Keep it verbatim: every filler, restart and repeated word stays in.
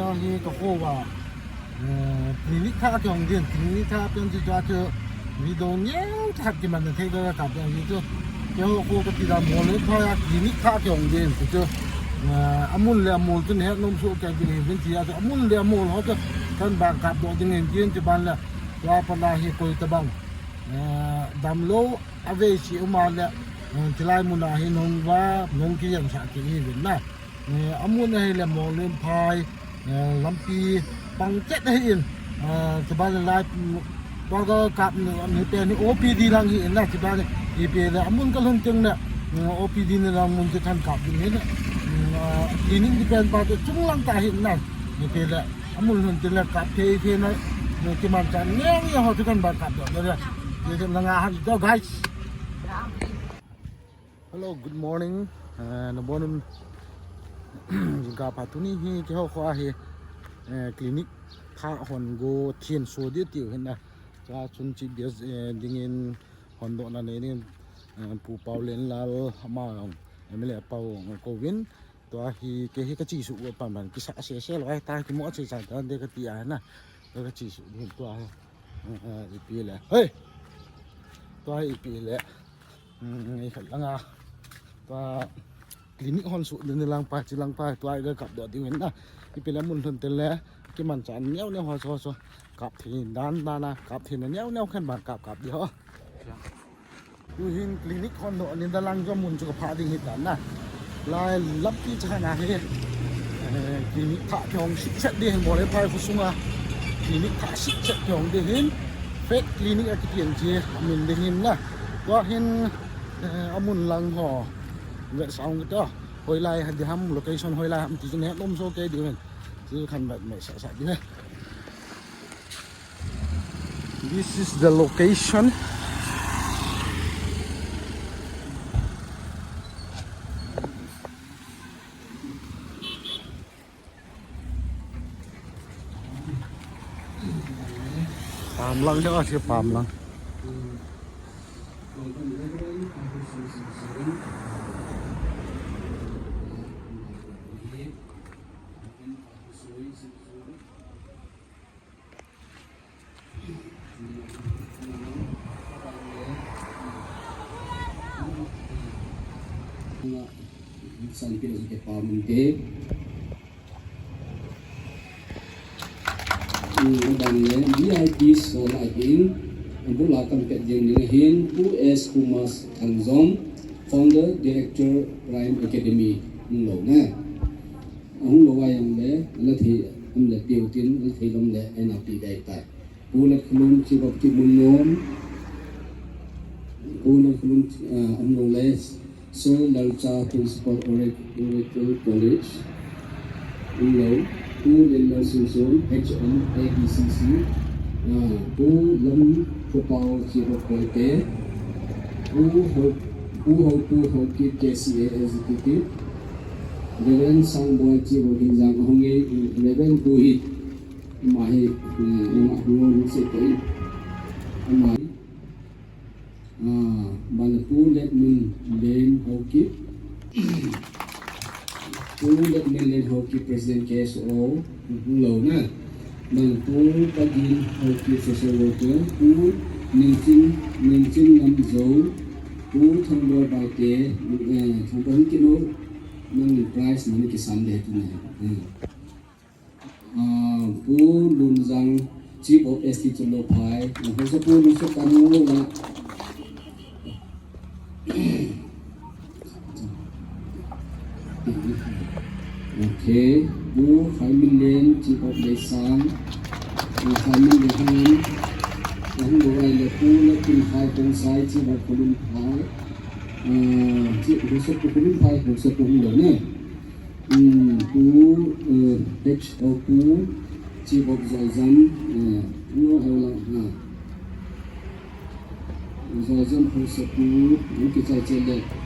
Hi ka kho uva, eh, clinic thah kihong din, clinic thah pen chu tua chu video neo thah kiman na thei ka kap ding hi chu. Keiho kho ka ti dan Mol le Phai a clinic thah kihong din chu chu. Eh, amun le amol chu nahet nom soh kei ding hi vin ti a chu amun le amol ho chu kan ban kap doh ding hin tin chu ban le tua pat a hi koi tabang, eh, damlou a vei si um a le, eh, chulai mun a hi nong va, nong kijen sah ti hi vin na. Eh, amun ahile Mol le Phai, eh, lampi pang chet ahi in, eh, chuban le lai, mm, tua ka kap ni, ni pen hi O P D lang hi in na, chuban le, ipi le, amun ka lhun teng le, mm, O P D ni lang mun chu kan kap ding hi na, mm, ah, clinic ni pen pa chu chung lang ta hi in na, ipi le, amun lhun teng le kap thei thei na, mm, kimanchah neo neo ho chu kan ban kap doh le, ye chu na nga han to, guys. Hello, good morning. Eh, nabonun jingkah pha. Tuni hi keiho kho a hi, eh, clinic thah hon go thien so ding tiu hin na. Chua chun chief guest, eh, dingin hondohna nei dingin, eh, Pu Paolenlal ama jong M L A pa jong kouvin. Tua hi kei hi ka chesuh go pan pan kisa se se lou ahi ta, kimu a che cha ta de ka ti a na. Ka chesuh ding tua hi. Eh, eh, ipi le. Hey! Tua hi ipi le. Hmm, ei khat langa. Tua clinic hon suh ding lang pa, chi lang pa, tua i ga kap doh ding hin na. Ipi le mun lhun teng le, kimanchah neo neo ho so so. Kap thei dan dan a, kap thei na neo neo khen ban kap kap ding ho. Tu hin clinic hon doh ni da lang jo mun chu ka pha ding hi ta na. Lai lampi cha na hi, eh, clinic thah kihong sit chet ding hin Mol le Phai kho sunga. Clinic thah sit chet kihong ding hin. Fake clinic a kiti ang chi, amin ding hin na. Tua hin, eh, amun lang ho. Vetsah ung to. Hoilai ha ding ham, location hoilai ham ti chu nahet nom soh kei ding hin. Chu kan vet mai sah sah ding hin. This is the location. Pam lang dia, si pam lang. Sanpina kipa minte. Hmm, aban le V I Ps ho lai in, abul a kan pet ding ding hin, Pu S Kumar Thangjom, Founder Director Prime Academy, hung lou na. Ahung lou a jong le, ala thei, am le piu tin, ala thei lom le, ai na pi dai tai. Pu Latkholun Chief of Kimunnom, Pu Latkholun, ah, ahung lou le, Sir Lalcha Principal Orac-, Oracle College, ahung lou, Pu Lenlal Singson, H M A D C C, ah, Pu Lamkhopao Chief of Koite, Pu Ho-, Pu Hopu Haokip K C A Executive, Reverend Sangboi Chief of Hinjang Ahonge, Reverend Pu hi, ama hi, eh, ama hi ngol se te, ama hi, ah, Bala Pu Letminlen Haokip, Pu Letminlen Haokip, President K S O, hung lou na. Bala Pu Padin Haokip, Social Worker, Pu Ningching, Ningching Lamjou, Pu Thangboi Baite, eh, Thangboi Kino, nang prize nang kisan de tu na. Hmm. Ah, Pu Lunjang, Chief of S T Chunlopphai, nang hung sa Pu Lunjang kan hung lou na. Okay, Pu Khaminlen, Chief of Leisang, Pu Khaminlen Hangam, Pu Hangam le Pu Latinkhai Kongsai, Chief of Kholunphai, ah, Chief, Pu Kholunphai, Pu Kholunphai, Pu Hmm, Pu, eh, H O Pu, Chief of Zorzan, eh, Pu Aolang, ha. Zorzan Pu Sapu, Pu Kichai Chele.